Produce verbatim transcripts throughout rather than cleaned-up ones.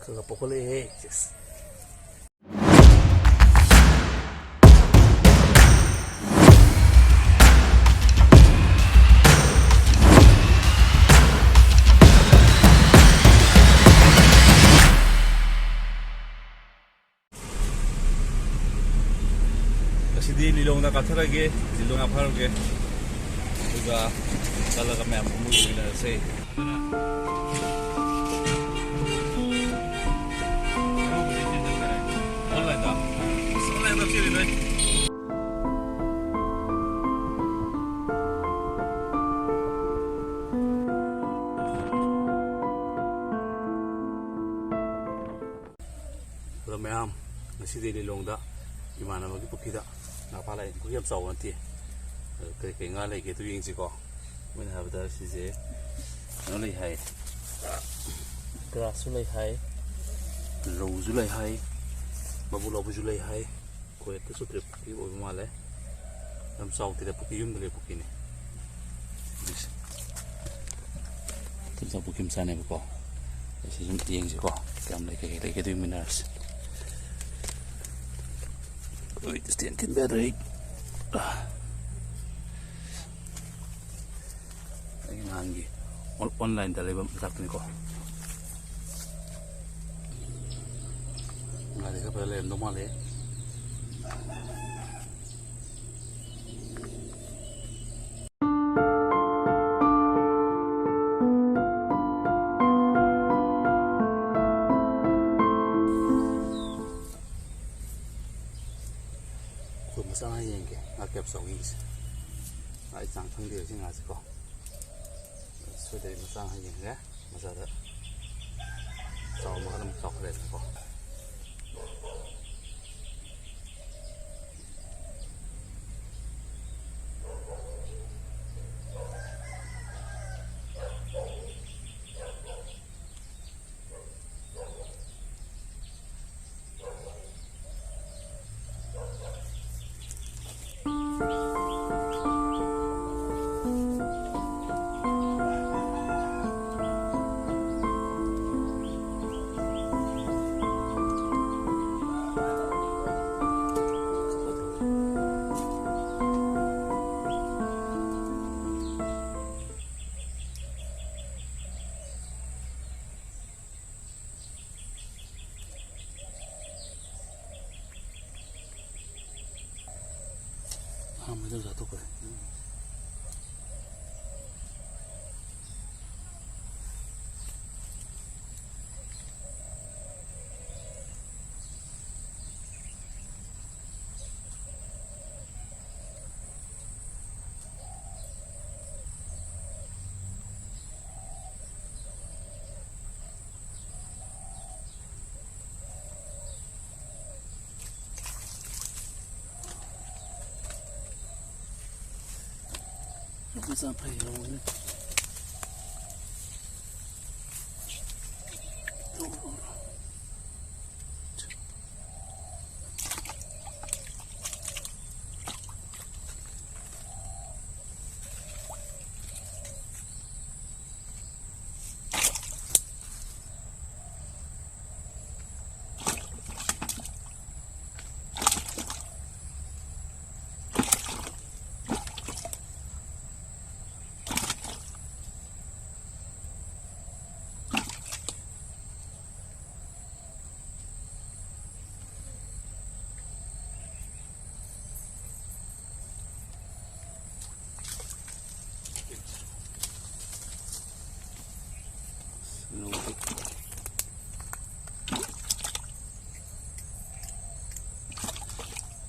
ꯈꯔ ꯈꯔ ꯄꯣꯛꯈꯠꯂꯛꯑꯦꯍꯦ꯫ ꯁꯦꯁ꯫ ꯉꯁꯤꯗꯤ ꯂꯤꯂꯣꯡꯗ ꯀꯥꯊꯔꯒꯦ, ꯂꯤꯂꯣꯡ ꯉꯥ ꯐꯥꯔꯨꯒꯦ, ꯑꯗꯨꯒ ꯆꯠꯂꯒ ꯃꯌꯥꯝ ꯑꯃꯨꯛ ꯌꯦꯡꯃꯤꯟꯅꯔꯁꯦ꯫ ꯑꯗꯣ ꯃꯌꯥꯝ, ꯉꯁꯤꯗꯤ ꯂꯤꯂꯣꯡꯗ ꯏꯃꯥꯟꯅꯕꯒꯤ ꯄꯨꯈ꯭ꯔꯤꯗ ꯉꯥ ꯐꯥ ꯂꯥꯛꯑꯦ꯫ ꯄꯨꯈ꯭ꯔꯤ ꯌꯥꯝ ꯆꯥꯎꯕ ꯅꯠꯇꯦ꯫ ꯑꯗꯣ ꯀꯔꯤ ꯀꯔꯤ ꯉꯥ ꯂꯩꯒꯦ ꯑꯗꯨ ꯌꯦꯡꯁꯤꯀꯣ꯫ ꯃꯣꯏꯅ ꯍꯥꯏꯕꯗ ꯁꯤꯁꯦ ꯀꯩꯅꯣ ꯂꯩ ꯍꯥꯏ, ꯒ꯭ꯔꯥꯁꯁꯨ ꯂꯩ ꯍꯥꯏ, ꯔꯧꯁꯨ ꯂꯩ ꯍꯥꯏ, ꯃꯕꯨꯛ ꯂꯥꯎꯕꯤꯁꯨ ꯂꯩ ꯍꯥꯏ꯫ ꯈꯣꯏ ꯍꯦꯛꯇ ꯆꯨꯞꯇ꯭ꯔꯦ, ꯄꯨꯈ꯭ꯔꯤ ꯑꯣꯏꯕ ꯃꯥꯜꯂꯦ꯫ ꯌꯥꯝ ꯆꯥꯎꯗꯦꯗ, ꯄꯨꯈ꯭ꯔꯤ ꯌꯨꯝꯗ ꯂꯩ ꯄꯨꯈ꯭ꯔꯤꯅꯦ꯫ ꯍꯧꯖꯤꯛꯁꯦ ꯇꯤꯟꯖꯥ ꯄꯨꯈ꯭ꯔꯤ ꯃꯆꯥꯅꯦꯕꯀꯣ꯫ ꯑꯩ ꯁꯤ ꯁꯨꯝ ꯌꯦꯡꯁꯤꯀꯣ, ꯀꯌꯥꯝ ꯂꯩ, ꯀꯩꯀꯩ ꯂꯩꯒꯦ ꯑꯗꯨ ꯌꯦꯡꯃꯤꯟꯅꯔꯁꯤ꯫ ꯍꯣꯏ, stand ꯈꯤꯟꯕ ꯌꯥꯗ꯭ꯔꯦ ꯑꯩ꯫ ꯑꯩꯒꯤ ꯅꯍꯥꯟꯒꯤ ꯑꯣꯟ-, ꯑꯣꯟꯂꯥꯏꯟꯗ ꯂꯩꯕ ꯃꯆꯥꯛꯇꯨꯅꯤꯀꯣ꯫ ꯉꯥꯗꯤ ꯈꯔ ꯐꯖ ꯂꯩꯔꯝꯗꯧ ꯃꯥꯜꯂꯦ꯫ ꯈꯣꯏ ꯃꯆꯥ ꯉꯥ ꯌꯦꯡꯒꯦ, ꯉꯥ ꯀꯌꯥꯝ ꯆꯥꯎꯒꯦ ꯌꯦꯡꯁꯦ꯫ ꯉꯥ ꯑꯩ ꯆꯥꯡ ꯈꯪꯗꯦꯕ ꯁꯤ ꯉꯥꯁꯦꯀꯣ꯫ ꯁꯣꯏꯗꯕꯤ ꯃꯆꯥ ꯉꯥ ꯌꯦꯡꯒꯦ꯫ ꯃꯆꯥꯗ ꯆꯥꯎꯔꯝꯃꯒꯅ ꯑꯃꯨꯛ ꯆꯥꯎꯈꯠꯂꯦꯗꯅꯀꯣ꯫ ꯑꯗꯨ ꯆꯥꯊꯣꯛꯈ꯭ꯔꯦ꯫ ꯃꯆꯥ ꯐꯩ ꯂꯧꯕꯅꯦ꯫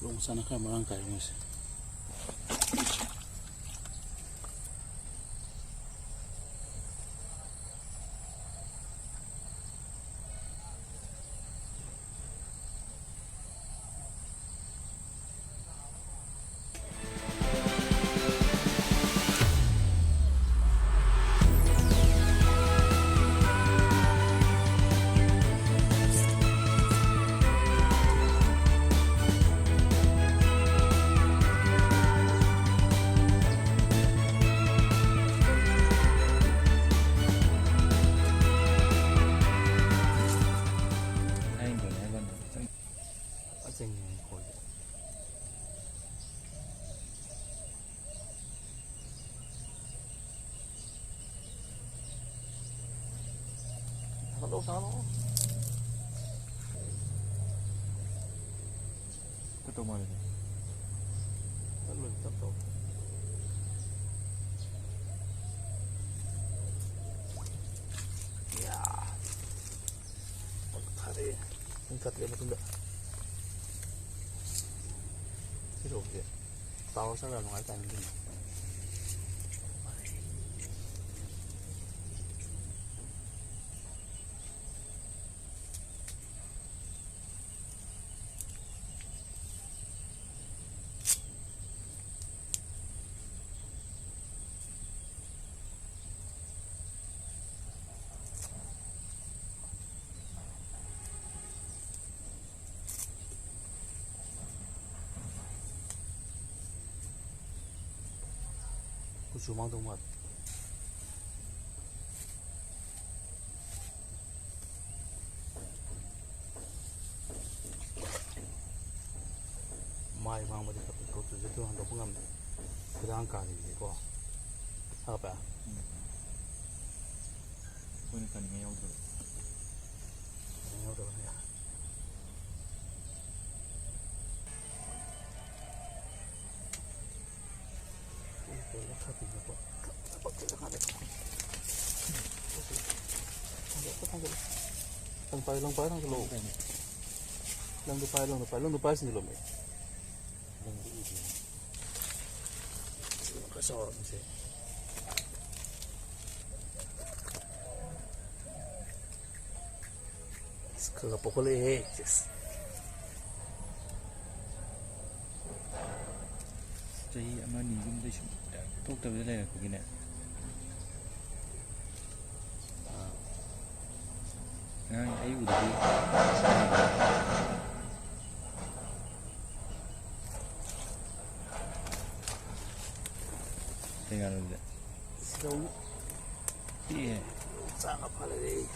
ꯂꯣꯡ ꯆꯥꯅ ꯈꯔ ꯃꯔꯥꯡ ꯀꯥꯏꯔꯦ ꯃꯣꯏꯁꯦ꯫ ꯊꯥꯒꯠꯂꯣ, ꯊꯥꯒꯠꯂꯣ꯫ ꯀꯩꯗꯧ ꯃꯥꯜꯂꯤꯅꯣ? ꯆꯠꯂꯣꯏ꯫ ꯇꯞ ꯇꯧ꯫ ꯌꯥ꯫ ꯐꯔꯦ꯫ ꯄꯨꯡ ꯇꯔꯦꯠ ꯃꯇꯨꯡꯗ꯫ ꯁꯤ ꯂꯧꯕꯁꯦ ꯆꯥꯎꯔ ꯆꯥꯎꯔ ꯌꯥꯝ ꯅꯨꯡꯉꯥꯏ ꯇꯥꯏꯃꯤꯡꯗꯨꯅꯤ꯫ ꯀꯨꯆꯨ ꯃꯥꯡꯗꯧ ꯃꯥꯜꯂꯦ꯫ ꯃꯥꯏ ꯃꯥꯡꯕꯗꯤ ꯐꯠꯇꯦ, ꯀꯨꯆꯨꯁꯦ ꯑꯗꯨꯝ ꯍꯟꯗꯣꯛꯄ ꯉꯝꯃꯦ꯫ ꯐꯤꯔꯥꯡ ꯀꯥꯔꯤꯁꯦꯀꯣ꯫ ꯍꯥꯞꯄꯦ? ꯎꯝ꯫ ꯑꯩꯈꯣꯏꯅ ꯀꯟꯅꯤꯡꯉꯥꯏ ꯌꯥꯎꯗ꯭ꯔꯕ꯫ ꯀꯟꯅꯤꯡꯉꯥꯏ ꯌꯥꯎꯗ꯭ꯔꯕꯅꯦ꯫ ꯂꯪ ꯄꯥꯏ, ꯂꯪ ꯄꯥꯏ, ꯂꯪ ꯄꯥꯏ, ꯂꯪ ꯄꯥꯏ, ꯂꯪ ꯄꯥꯏ, ꯂꯪ ꯄꯥꯏ, ꯂꯪ ꯄꯥꯏ, ꯂꯪ ꯄꯥꯏ, ꯂꯪ ꯄꯥꯏ, ꯂꯪ ꯄꯥꯏ꯫ ꯈꯔ ꯆꯥꯎꯔꯛꯑꯕꯅꯤꯁꯦ꯫ ꯑꯁ, ꯈꯔ ꯈꯔ ꯄꯣꯛꯈꯠꯂꯛꯑꯦꯍꯦ꯫ ꯆꯍꯤ ꯑꯃ ꯑꯅꯤ ꯌꯨꯝꯗꯩ ꯁꯨꯝ ꯊꯣꯛꯇꯕꯤꯗ ꯂꯩꯔꯛꯄꯒꯤꯅꯦ꯫ ꯑꯥ꯫ ꯉꯔꯥꯡ ꯑꯩ ꯎꯗꯕꯤ꯫ ꯀꯩ ꯉꯥꯅꯣ ꯑꯗꯨꯗꯤ? ꯁꯤꯗꯧꯅ꯫ ꯄꯤꯛꯑꯦ꯫ ꯆꯥꯝꯃ ꯐꯥ ꯂꯩꯔꯦ꯫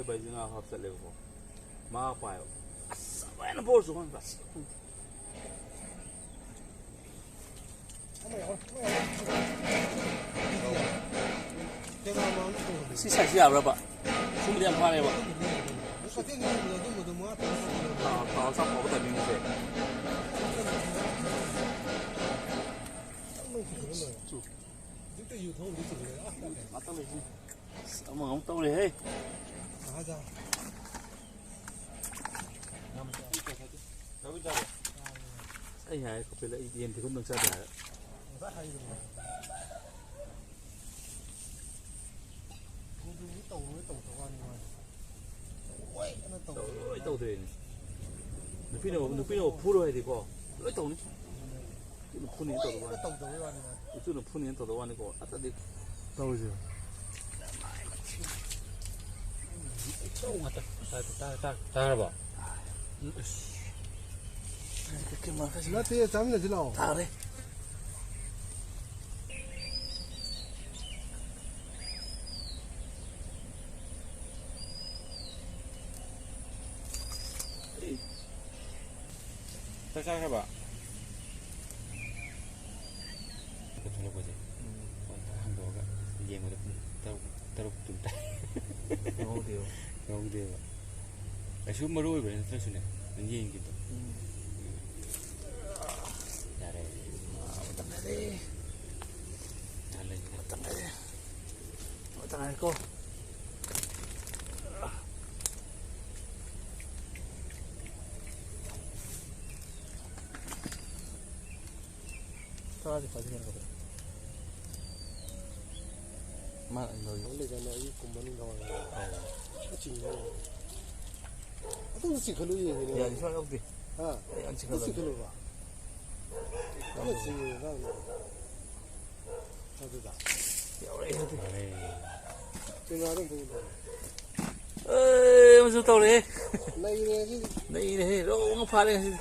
ꯕꯩꯗꯨꯅ ꯍꯥꯞ ꯆꯠꯂꯦꯕꯀꯣ꯫ ꯃꯥ ꯄꯥꯏꯕ꯫ ꯑꯁ, ꯑꯃꯨꯛ ꯍꯦꯟꯅ ꯕꯣꯜꯁꯨ ꯈꯪꯗꯦ꯫ ꯑꯁ꯫ ꯁꯤ ꯁꯥꯏꯖꯁꯤ ꯌꯥꯕ꯭ꯔꯕ? ꯁꯤꯕꯨꯗꯤ ꯌꯥꯝ ꯐꯥꯔꯦꯕ꯫ ꯇꯥꯎ-, ꯇꯥꯎ ꯆꯥꯛ ꯐꯥꯎꯕ ꯇꯥꯏꯃꯤꯡꯁꯦ꯫ ꯉꯥꯛꯇꯪ ꯂꯩꯁꯤ꯫ ꯑꯁ, ꯑꯃ ꯑꯃꯨꯛ ꯇꯧꯔꯦꯍꯦ꯫ ꯑꯩ ꯍꯥꯏ ꯀꯣꯄꯤꯗ ꯑꯩ ꯌꯦꯟ ꯊꯤꯒꯨꯝꯗꯪ ꯆꯥꯗꯦ ꯍꯥꯏꯔ꯫ ꯂꯣꯏ ꯇꯧꯗꯣꯏꯅꯤ꯫ ꯅꯨꯄꯤꯅ, ꯅꯨꯄꯤꯅ ꯐꯨꯔꯣ ꯍꯥꯏꯗꯤꯀꯣ, ꯂꯣꯏ ꯇꯧꯅꯤ꯫ ꯏꯇꯨꯅ ꯐꯨꯅꯤꯅ ꯇꯧꯗꯕ ꯋꯥꯅꯤ꯫ ꯇꯧꯗꯕꯩ ꯋꯥꯅꯤ ꯃꯥꯗꯤ꯫ ꯏꯇꯨꯅ ꯐꯨꯅꯤꯅ ꯇꯧꯗꯕ ꯋꯥꯅꯤꯀꯣ꯫ ꯑꯇꯩꯗꯤ ꯇꯧꯔꯤꯁꯦ꯫ ꯏꯆꯧ ꯉꯥꯛꯇ꯫ ꯇꯥ-, ꯇꯥ-, ꯇꯥ-, ꯇꯥꯔꯕꯣ? ꯎꯝ, ꯑꯁ꯫ ꯀꯦꯃꯦꯔꯥ ꯈꯔ ꯅꯠꯇꯦ, ꯆꯥꯃꯤꯟꯅꯁꯤ ꯂꯥꯛꯑꯣ꯫ ꯇꯥꯔꯦ꯫ ꯆꯥꯛ ꯆꯥꯈ꯭ꯔꯕ? ꯊꯣꯛꯂꯛꯄꯁꯦ꯫ ꯎꯝ꯫ ꯐꯣꯟ ꯇꯛ ꯍꯥꯡꯗꯣꯛꯑꯒ ꯌꯦꯡꯕꯗ ꯄꯨꯡ ꯇꯔꯨꯛ, ꯇꯔꯨꯛ ꯇꯨꯝ ꯇꯥꯏ꯫ ꯈꯪꯍꯧꯗꯦꯕ꯫ ꯈꯪꯍꯧꯗꯦꯕ꯫ ꯀꯩꯁꯨ ꯃꯔꯨ ꯑꯣꯏꯕ ꯅꯠꯇ꯭ꯔꯁꯨꯅꯦ, ꯑꯗꯨꯝ ꯌꯦꯡꯈꯤꯕꯗꯣ꯫ ꯎꯝ꯫ ꯌꯥꯔꯦ꯫ ꯃꯇꯝ ꯌꯥꯔꯦ꯫ ꯉꯥꯏꯍꯥꯛ ꯂꯩꯔꯒ꯫ ꯃꯇꯝ ꯌꯥꯔꯦ꯫ ꯉꯥꯛꯇ ꯉꯥꯏꯈꯣ꯫ ꯇꯔꯥꯗꯤ ꯐꯥꯗꯤ ꯍꯦꯟꯒꯗ꯭ꯔꯥ? ꯃꯥ ꯂꯣꯏ-, ꯂꯣꯏ ꯂꯩꯗꯥꯏꯅꯦ, ꯑꯌꯨꯛꯀꯨꯝꯕ ꯅꯨꯡꯗꯥꯡꯋꯥꯏꯔꯝ꯫ ꯑꯧ꯫ ꯂꯣꯏ ꯆꯤꯡꯉꯦ꯫ ꯑꯗꯨꯝ ꯆꯤꯡꯈꯠꯂꯨ ꯌꯦꯡꯉꯤꯅꯦ꯫ ꯌꯥꯅꯤ, ꯁꯨꯡꯌꯥ ꯌꯥꯎꯗꯦ꯫ ꯍꯥ? ꯑꯩ ꯌꯥꯝ ꯑꯗꯨꯝ ꯆꯤꯡꯈꯠꯂꯕꯅꯤ꯫ ꯆꯤꯡꯈꯠꯂꯨꯕ꯫ ꯌꯥꯝ ꯆꯤꯡꯉꯦ, ꯑꯉꯥꯡꯅꯦ꯫ ꯑꯗꯨꯗ꯫ ꯌꯥꯎꯔꯛꯑꯦ, ꯌꯥꯎꯔꯛꯑꯦ꯫ ꯀꯦꯃꯦꯔꯥꯗꯣ ꯑꯝꯇ ꯎꯠꯂꯣ꯫ ꯑꯦ, ꯑꯃꯁꯨ ꯇꯧꯔꯦꯍꯦ꯫ ꯅꯩꯔꯦ ꯉꯁꯤꯗꯤ꯫ ꯅꯩꯔꯦꯍꯦ, ꯔꯧ ꯑꯃ ꯐꯥꯔꯦ ꯉꯁꯤꯗꯤ꯫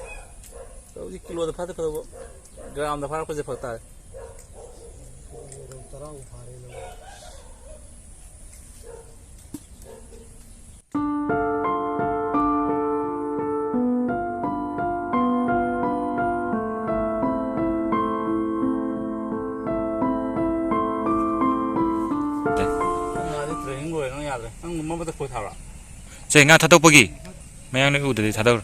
ꯔꯧꯁꯤ ꯀꯤꯂꯣꯗ ꯐꯥꯗ ꯐꯗꯧꯕ, ꯒ꯭ꯔꯥꯝꯗ ꯐꯥꯔꯛꯄꯁꯦ ꯐꯔꯛ ꯇꯥꯔꯦ꯫ ꯔꯧ ꯇꯔꯥꯃꯨꯛ ꯐꯥꯔꯦ ꯅꯪ꯫ ꯃꯃꯗ ꯈꯣꯏ ꯊꯥꯕ꯭ꯔꯥ? ꯁꯦ, ꯉꯥ ꯊꯥꯗꯣꯛꯄꯒꯤ꯫ ꯃꯌꯥꯝꯅ ꯎꯗ꯭ꯔꯗꯤ ꯊꯥꯗꯧꯔꯣ꯫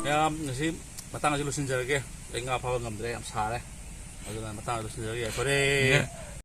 ꯃꯌꯥꯝ, ꯉꯁꯤ ꯃꯇꯥꯡ ꯑꯁꯤ ꯂꯣꯏꯁꯤꯟꯖꯔꯒꯦ꯫ ꯑꯩ ꯉꯥ ꯐꯥꯕ ꯉꯝꯗ꯭ꯔꯦ, ꯌꯥꯝ ꯁꯥꯔꯦ꯫ ꯑꯗꯨꯅ ꯃꯇꯥꯡ ꯑꯁꯤ ꯂꯣꯏꯁꯤꯟꯖꯔꯒꯦ꯫ ꯌꯥꯏꯐꯔꯦ꯫